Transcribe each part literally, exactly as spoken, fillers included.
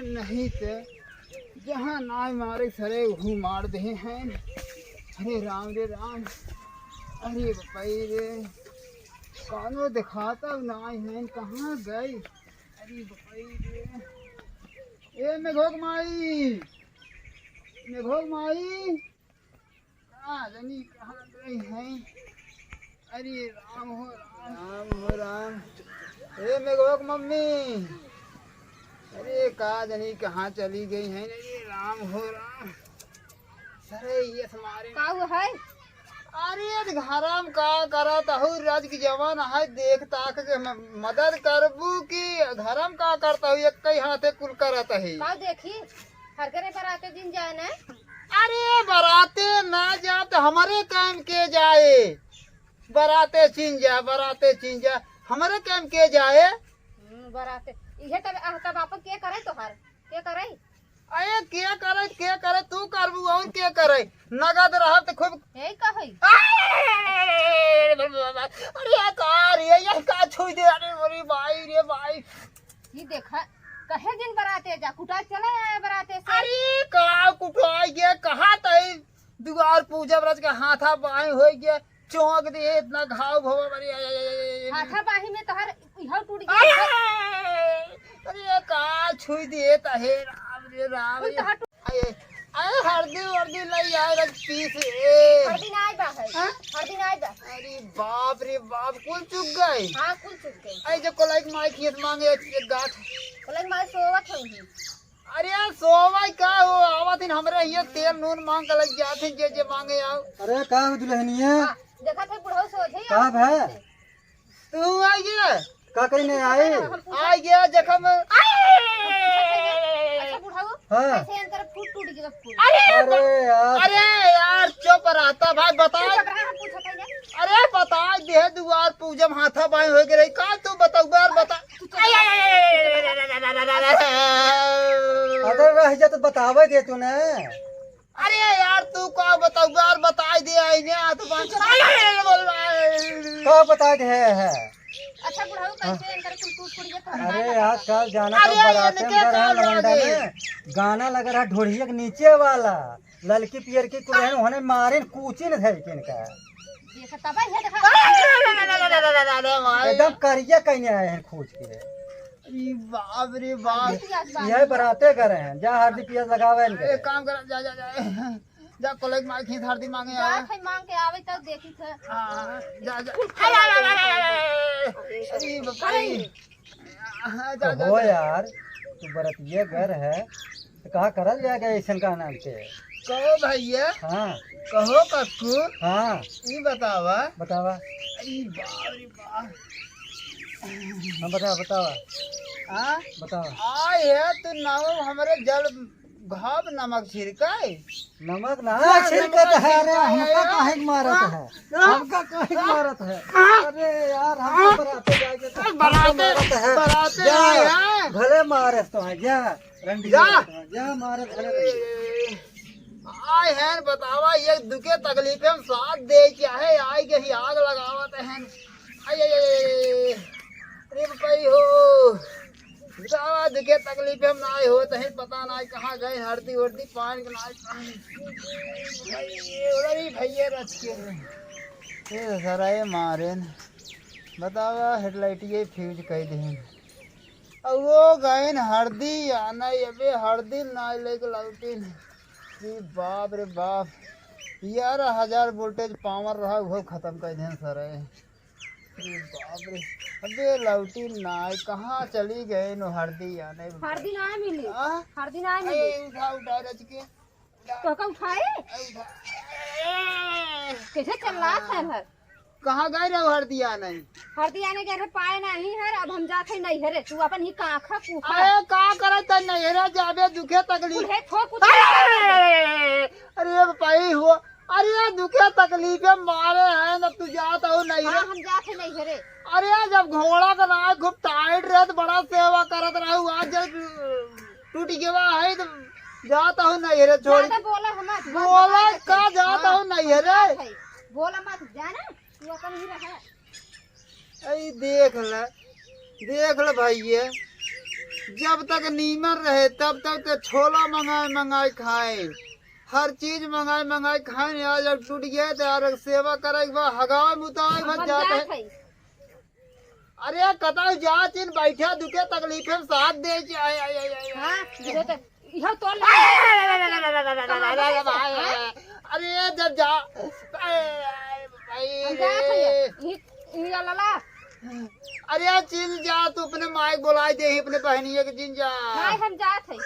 नहीं तो जहाँ नाई मारे सरे वहू मार दे हैं। अरे राम रे राम। अरे बपई रे, कानो दिखाता नाई है, कहाँ गई? अरे बपई रे। ए मेघोक माई, मेघोक माई, का जनी कहाँ गई हैं? अरे राम हो राम। राम हो राम। ए मेघोक मम्मी, अरे का जनी कहाँ चली गई हैं? अरे राम हो राम। सरे ये समारे का हुआ है? अरे घरम का करत हऊ, रज के जवान है, देख ताक के म-, मदद करबू कि घरम का करत हऊ, एक ही हाथे कुल करत है। का देखी, हर घरे बराते दिन जाए ना। अरे बराते ना जा तो हमरे काम के जाए, बराते चिन जा, बराते चिन जा, हमरे काम के जाए। हम्म, बराते इहे तब, आह, तब आपन के करे तोहार, के करे? अरे के करे, के करे, तू करबू और के करे? नगद रहब त खूब। यही कहई। अरे का रे, यह का छुई दे? अरे, अरे भाई रे भाई। ये देखा, कहे दिन बराते जा, कुटा चले आए बराते से। अरे का कुटाई गे, कहा तई दुआर पूजब रज के हाथा बाई होई गे, चौंक दे, इतना घाव भवा, अरे, अरे, अरे, अरे, अरे। हाथा बाही में तोहर इहो टूट गया। अरे, अरे, का छुई दे, तहे, राम रे, राम कुल रे। तोहर टूट अरे, अरे, हरदी वर्दी लई आए, रज पीस, ए। हरदी ना आई बा है। हाँ? हरदी ना आई बा। अरे, बाप रे, बाप, कुल चुक गए। हाँ, कुल चुक गए। अरे, जो कोलाई के माई खेत मांगे, एक, एक गांठ। कोलाई के माई सोवत है उन्हीं। अरे यार, सोवाई का हो, आवत हिन हमरे हियाँ तेल नून मांग के लग जात हिन, जे जे मांगे आओ। अरे का हो दुल्हनिया? हाँ, देखत है बुढ़ऊ सोझे ही का आवत भा? है। तू आई गया? का कहीं नहीं आई? हम पूछत आई गया जखम। अच्छा बुढ़ऊ, हाँ। कैसे अंतर फूट टूट गया फूल? अरे अरे यार। अरे यार, चुप रहता भाई, बता। चुप रहा, हम पूछत है ना। अरे बता दे, दुआर पूजब हाथा बाई होई के रही, का तू बताऊ यार, बता। अरे रह जा तो बतावे दे तू ने। अरे यार तू का बताऊ यार, बताई दे आई ने हाथ बांध। का बता दे है? अच्छा बुढ़ऊ कैसे इनकर कुल टूट फूट गया तो अरे आजकल जाना तो अरे बराते इनके में का लवंडा लागे? में गाना लग रहा ढोढ़िया के नीचे वाला, ललकी पियर की कुल है, उन्हें मारिन कूचिन धर के इनका। देखा तब ये देखा। एकदम करिया कहीं आए हैं खोज के। अरे बाप रे बाप। यह बराते करे हैं, जा हरदी पियाज लगावे इनके। एक काम कर, जा, जा, जा। जा कोलाई के माई खेत हरदी मांगे जा आवे। खई मांग के आवे तब देखी थे। हाँ, जा, जा। अरे बाप रे। हाँ, जा, तो जा, हो जा। यार, तू बरतिया घर है, तो कहा करल जाएगा ऐसन का नाम के? कहो भैया। हाँ। कहो कक्कू। हाँ। ई बतावा। बतावा। अरे बाप रे बाप। हाँ, बतावा, बतावा। हाँ? बतावा। आए है तू नाव हमरे जल घाव नमक छिड़काए। नमक ना हाँ, छिड़कत है, अरे, छिड़काए हमका है। काहे के मारत हाँ, है? हाँ, हमका काहे के हाँ, मारत है? हाँ। अरे यार, हमका बराते जाके तो बराते, हमका मारत है। बराते जा, आए हैं। भले मारे तो है, जा, रंडी जा। मारत है, जा, मारे भले रंडी। आए हैं, बतावा, ये दुखे तकलीफे में साथ दे, चाहे आए के ही आग लगावत हैं। आई, आई, आई, आई, आई। अरे भाई हो, बतावा, दुखे तकलीफे में ना आए हो, तहीं पता ना कहाँ गए, हरदी उरदी पान के ना आए, कहाँ गए। अरे भैया रच के। ए ससुरा, ए मारेन। बतावा, हेडलाइट ये फ्यूज कह देहन। अब वो गएन हरदी आना, अबे हरदी ना लेके लौटिन। अरे बाप रे बाप, ग्यारह हजार वोल्टेज पावर रहा, वो खत्म कर देहन सरे। अरे बाप रे, अबे लौटी ना, कहाँ चली गएन हरदी आने? हरदी ना मिली। हाँ? हरदी ना मिली। अरे उठा, उठा रच के। तोहका उठाए? उठा। कैसे चल रहा है घर? कहाँ गए रहो हरदिया नहीं? हरदिया नहीं गए रहे, पाए नहीं है, अब हम जात है नैहरे, तू अपन ही काखा कूखा। अरे का करत है नैहरे जाबे दुखे तकलीफ। उहे थोक उठा। अरे, अरे भाई हो, अरे दुखे तकलीफे मारे हैं ना, तू जात हो नैहरे। हाँ, हम जात है नैहरे। अरे जब घोड़ा का नाक खूब टाइट रहे तो बड़ा सेवा करत रहू, आज जब टूट गवा है तो जात हो नैहरे छोड़। ज्यादा बोला हम मत, मत बोला बताए का देते। जात हो हाँ, नैहरे। बात है। बोला मत, जाना, तू अपन ही रहा। ऐ देख ले, देख ले भाई, ये जब तक नीमन रहे, तब तक तो छोला मंगाए मंगाए खाए, हर चीज मंगाए मंगाए खाए। आज जब टूट गया तो यार, सेवा करे के बाद हगाए मुताए बस हम जाते जात हैं। है। अरे कतौ जा चिन बैठा, दुखे तकलीफे में साथ दे। आय, आय, आय, आय, आय। हाँ, जो तो, इहो तोल ले। अरे जब जा, आय, आय, भाई हम जात है। रे। ई, ई लाला। अरे चिल जा, तू अपने माई के बोलाए दे, अपने बहनिया के जिन जा। नहीं, हम जात है।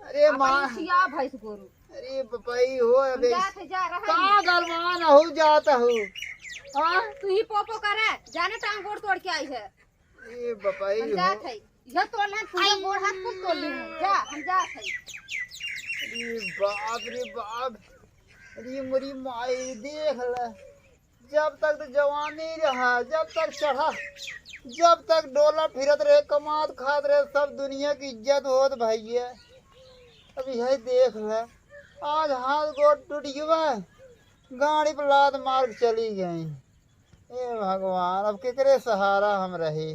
अरे अपन माँ। सिया भैंस गोरू। अरे बपई हो, हम अबे जात है, जा रहा का है। गलमान हो जात हो? हाँ? तू ही पोपो करे, जाने टांग गोड़ तोड़ के आई है। ए बपई हम हो। जात है। यह तोड़ लेन, पूरा गोड़ हाथ कुल तोड़ लेन। जा, हम जात है। अरे बाप रे बाप। अरे मोरी माई, देख ले। जब तक तो जवानी रहा, जब तक चढ़ा, जब तक डोला फिरत रहे, कमात खात रहे, सब दुनिया की इज्जत होत भैया। अब यही देख ले, आज हाथ गोड़ टूट गवा, गाड़ी पर लात मार के चली गई। ए भगवान, अब केकरे सहारा हम रही?